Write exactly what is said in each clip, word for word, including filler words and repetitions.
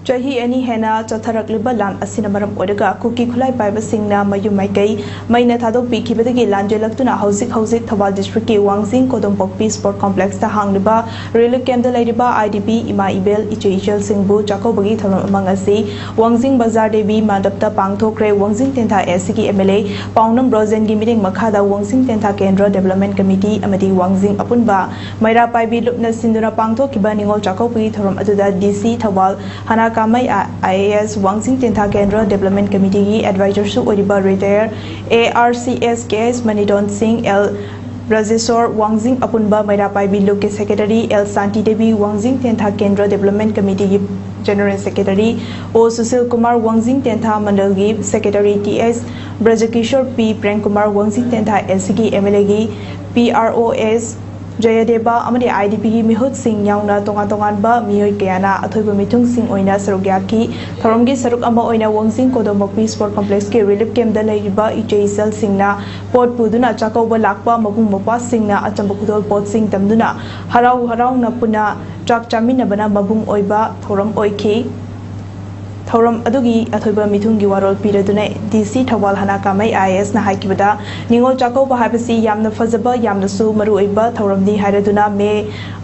ꯆꯍꯤ ꯑꯅꯤ ꯍꯦꯟꯅ ꯆꯠꯊꯔꯛꯂꯤꯕ ꯂꯥꯟ ꯑꯁꯤꯅ ꯃꯔꯝ ꯑꯣꯏꯔꯒ ꯀꯨꯀꯤ ꯈꯨꯠꯂꯥꯏ ꯄꯥꯏꯕꯁꯤꯡꯅ ꯃꯌꯨꯝ ꯃꯥꯏꯀꯩ ꯃꯩꯅ ꯊꯥꯗꯣꯛꯄꯤꯈꯤꯕꯗꯒꯤ ꯂꯥꯟꯖꯦꯜꯂꯛꯇꯨꯅ ꯍꯧꯖꯤꯛ ꯍꯧꯖꯤꯛ ꯊꯧꯕꯥꯜ ꯗꯤꯁꯇ꯭ꯔꯤꯛꯀꯤ ꯋꯥꯡꯖꯤꯡ ꯀꯣꯗꯣꯝꯄꯣꯛꯄꯤ ꯁ꯭ꯄꯣꯔꯠ ꯀꯣꯝꯄ꯭ꯂꯦꯛꯁꯇ ꯍꯥꯡꯂꯤꯕ ꯔꯤꯂꯤꯐ ꯀꯦꯝꯞꯇ ꯂꯩꯔꯤꯕ ꯑꯥꯏ ꯗꯤ ꯄꯤ ꯏꯃꯥ ꯏꯕꯦꯜ ꯏꯆꯦ ꯏꯆꯜꯁꯤꯡꯕꯨ ꯆꯥꯛꯀꯧꯕꯒꯤ ꯊꯧꯔꯝ ꯑꯃ ꯉꯁꯤ ꯋꯥꯡꯖꯤꯡ ꯕꯖꯥꯔ ꯗꯦꯕꯤ ꯃꯟꯗꯞꯇ ꯄꯥꯡꯊꯣꯛꯈ꯭ꯔꯦ꯫ ꯋꯥꯡꯖꯤꯡ ꯇꯦꯟꯊꯥ ꯑꯦꯁ ꯁꯤꯒꯤ ꯑꯦꯝ ꯑꯦꯜ ꯑꯦ ꯄꯥꯎꯅꯝ ꯕ꯭ꯔꯣꯖꯦꯟꯒꯤ ꯃꯤꯠꯌꯦꯡ ꯃꯈꯥꯗ ꯋꯥꯡꯖꯤꯡ ꯇꯦꯟꯊꯥ ꯀꯦꯟꯗ꯭ꯔ ꯗꯦꯕꯂꯞꯃꯦꯟ ꯀꯃꯤꯇꯤ ꯑꯃꯗꯤ ꯋꯥꯡꯖꯤꯡ ꯑꯄꯨꯟꯕ ꯃꯩꯔꯥ ꯄꯥꯏꯕꯤ ꯂꯨꯞꯅ ꯁꯤꯟꯗꯨꯅ ꯄꯥꯡꯊꯣꯛꯈꯤꯕ ꯅꯤꯉꯣꯜ ꯆꯥꯛꯀꯧꯕꯒꯤ ꯊꯧꯔꯝ ꯑꯗꯨꯗ ꯗꯤ ꯁꯤ ꯊꯧꯕꯥꯜ ꯍꯅꯥ ꯀꯥꯃꯩ ꯑꯥꯏ ꯑꯦ ꯑꯦꯁ, ꯋꯥꯡꯖꯤꯡ ꯇꯦꯟꯊꯥ ꯀꯦꯟꯗ꯭ꯔ ꯗꯦꯕꯂꯞꯃꯦꯟ ꯀꯃꯤꯇꯤꯒꯤ ꯑꯦꯗꯚꯥꯏꯖꯔꯁꯨ ꯑꯣꯏꯔꯤꯕ retire A R C S ꯀꯦ ꯑꯦꯁ ꯃꯅꯤꯇꯣꯟ ꯁꯤꯡ, ꯑꯦꯜ ꯕ꯭ꯔꯖꯦꯁꯣꯔ, ꯋꯥꯡꯖꯤꯡ ꯑꯄꯨꯟꯕ ꯃꯩꯔꯥ ꯄꯥꯏꯕꯤ ꯂꯨꯞꯀꯤ ꯁꯦꯀ꯭ꯔꯦꯇꯔꯤ ꯑꯦꯜ ꯁꯥꯟꯇꯤ ꯗꯦꯕꯤ, ꯋꯥꯡꯖꯤꯡ ꯇꯦꯟꯊꯥ ꯀꯦꯟꯗ꯭ꯔ ꯗꯦꯕꯂꯞꯃꯦꯟ ꯀꯃꯤꯇꯤꯒꯤ ꯖꯦꯅꯔꯦꯜ ꯁꯦꯀ꯭ꯔꯦꯇꯔꯤ ꯑꯣ ꯁꯨꯁꯤꯜ ꯀꯨꯃꯥꯔ, ꯋꯥꯡꯖꯤꯡ ꯇꯦꯟꯊꯥ ꯃꯟꯗꯜꯒꯤ ꯁꯦꯀ꯭ꯔꯦꯇꯔꯤ ꯇꯤ ꯑꯦꯁ ꯕ꯭ꯔꯖꯀꯤꯁꯣꯔ, ꯄꯤ ꯄ꯭ꯔꯦꯝꯀꯨꯃꯥꯔ, ꯋꯥꯡꯖꯤꯡ ꯇꯦꯟꯊꯥ ꯑꯦꯁ ꯁꯤꯒꯤ ꯑꯦꯝ ꯑꯦꯜ ꯑꯦꯒꯤ ꯄꯤ ꯑꯥꯔ ꯑꯣ ꯑꯦꯁ ꯖꯌꯗꯦꯕ ꯑꯃꯗꯤ ꯑꯥꯏ ꯗꯤ ꯄꯤꯒꯤ ꯃꯤꯍꯨꯠꯁꯤꯡ ꯌꯥꯎꯅ ꯇꯣꯉꯥꯟ ꯇꯣꯉꯥꯟꯕ ꯃꯤꯑꯣꯏ ꯀꯌꯥꯅ ꯑꯊꯣꯏꯕ ꯃꯤꯊꯨꯡꯁꯤꯡ ꯑꯣꯏꯅ ꯁꯔꯨꯛ ꯌꯥꯈꯤ꯫ ꯊꯧꯔꯝꯒꯤ ꯁꯔꯨꯛ ꯑꯃ ꯑꯣꯏꯅ ꯋꯥꯡꯖꯤꯡ ꯀꯣꯗꯣꯝꯕꯣꯛꯄꯤ ꯁ꯭ꯄꯣꯔꯠ ꯀꯣꯝꯄ꯭ꯂꯦꯛꯁꯀꯤ ꯔꯤꯂꯤꯐ ꯀꯦꯝꯞꯇ ꯂꯩꯔꯤꯕ ꯏꯆꯦ ꯏꯆꯜꯁꯤꯡꯅ ꯄꯣꯠ ꯄꯨꯗꯨꯅ ꯆꯥꯛꯀꯧꯕ ꯂꯥꯛꯄ ꯃꯕꯨꯡ ꯃꯧꯄ꯭ꯋꯥꯁꯤꯡꯅ ꯑꯆꯝꯕ ꯈꯨꯗꯣꯜ ꯄꯣꯠꯁꯤꯡ ꯇꯝꯗꯨꯅ ꯍꯔꯥꯎ ꯍꯔꯥꯎꯅ ꯄꯨꯟꯅ ꯆꯥꯛ ꯆꯥꯃꯤꯟꯅꯕꯅ ꯃꯄꯨꯡ ꯑꯣꯏꯕ ꯊꯧꯔꯝ ꯑꯣꯏꯈꯤ꯫ ꯊꯧꯔꯝ ꯑꯗꯨꯒꯤ ꯑꯊꯣꯏꯕ ꯃꯤꯊꯨꯡꯒꯤ ꯋꯥꯔꯣꯜ ꯄꯤꯔꯗꯨꯅ ꯗꯤ ꯁꯤ ꯊꯧꯕꯥꯜ ꯍꯅꯥ ꯀꯥꯃꯩ ꯑꯥꯏ ꯑꯦ ꯑꯦꯁꯅ ꯍꯥꯏꯈꯤꯕꯗ, ꯅꯤꯉꯣꯜ ꯆꯥꯛꯀꯧꯕ ꯍꯥꯏꯕꯁꯤ ꯌꯥꯝꯅ ꯐꯖꯕ, ꯌꯥꯝꯅꯁꯨ ꯃꯔꯨꯑꯣꯏꯕ ꯊꯧꯔꯝꯅꯤ ꯍꯥꯏꯔꯗꯨꯅ ꯃꯦ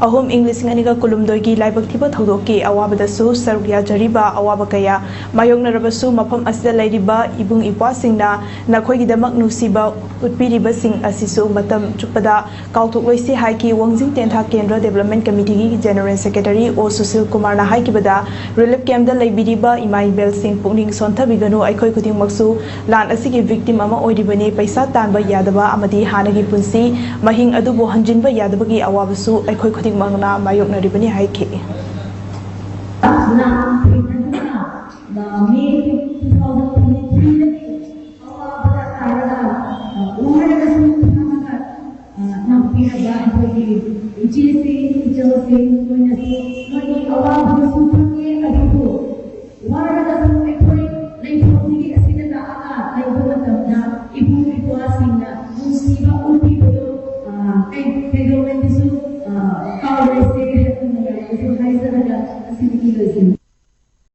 ꯑꯍꯨꯝ ꯏꯪ ꯂꯤꯁꯤꯡ ꯑꯅꯤꯒ ꯀꯨꯟꯍꯨꯝꯗꯣꯏꯒꯤ ꯂꯥꯏꯕꯛ ꯊꯤꯕ ꯊꯧꯗꯣꯛꯀꯤ ꯑꯋꯥꯕꯗꯁꯨ ꯁꯔꯨꯛ ꯌꯥꯖꯔꯤꯕ ꯑꯋꯥꯕ ꯀꯌꯥ ꯃꯥꯌꯣꯛꯅꯔꯕꯁꯨ ꯃꯐꯝ ꯑꯁꯤꯗ ꯂꯩꯔꯤꯕ ꯏꯕꯨꯡ ꯏꯄ꯭ꯋꯥꯁꯤꯡꯅ ꯅꯈꯣꯏꯒꯤꯗꯃꯛ ꯅꯨꯡꯁꯤꯕ ꯎꯠꯄꯤꯔꯤꯕꯁꯤꯡ ꯑꯁꯤꯁꯨ ꯃꯇꯝ ꯆꯨꯞꯄꯗ ꯀꯥꯎꯊꯣꯛꯂꯣꯏꯁꯤ ꯍꯥꯏꯈꯤ꯫ ꯋꯥꯡꯖꯤꯡ ꯇꯦꯟꯊꯥ ꯀꯦꯟꯗ꯭ꯔ ꯗꯦꯕꯂꯞꯃꯦꯟ ꯀꯃꯤꯇꯤꯒꯤ ꯖꯦꯅꯔꯦꯜ ꯁꯦꯀ꯭ꯔꯦꯇꯔꯤ ꯑꯣ ꯁꯨꯁꯤꯜ ꯀꯨꯃꯥꯔꯅ ꯍꯥꯏꯈꯤꯕꯗ, ꯔꯤꯂꯤꯐ ꯀꯦꯝꯞꯇ ꯂꯩꯕꯤꯔꯤꯕ ꯏꯃꯥ ꯏꯕꯦꯜꯁꯤꯡ ꯄꯨꯛꯅꯤꯡ ꯁꯣꯟꯊꯕꯤꯒꯅꯨ, ꯑꯩꯈꯣꯏ ꯈꯨꯗꯤꯡꯃꯛꯁꯨ ꯂꯥꯟ ꯑꯁꯤꯒꯤ ꯚꯤꯛꯇꯤꯝ ꯑꯃ ꯑꯣꯏꯔꯤꯕꯅꯤ꯫ ꯄꯩꯁꯥ ꯇꯥꯟꯕ ꯌꯥꯗꯕ ꯑꯃꯗꯤ ꯍꯥꯟꯅꯒꯤ ꯄꯨꯟꯁꯤ ꯃꯍꯤꯡ ꯑꯗꯨꯕꯨ ꯍꯟꯖꯤꯟꯕ ꯌꯥꯗꯕꯒꯤ ꯑꯋꯥꯕꯁꯨ ꯑꯩꯈꯣꯏ ꯈꯨꯗꯤꯡꯃꯛꯅ ꯃꯥꯌꯣꯛꯅꯔꯤꯕꯅꯤ ꯍꯥꯏꯈꯤ꯫ ꯂꯥꯟ ꯊꯦꯡꯅꯗꯨꯅ, ꯃꯦ two thousand twenty three ꯗꯒꯤ ꯑꯋꯥꯕꯗ ꯇꯥꯔꯒ, ꯋꯥꯔꯒꯁꯨ ꯈꯥꯡꯉꯒ, ꯉꯥꯛꯄꯤꯔꯕ ꯑꯩꯈꯣꯏꯒꯤ ꯏꯆꯦꯁꯤꯡ, ꯏꯆꯜꯁꯤꯡ,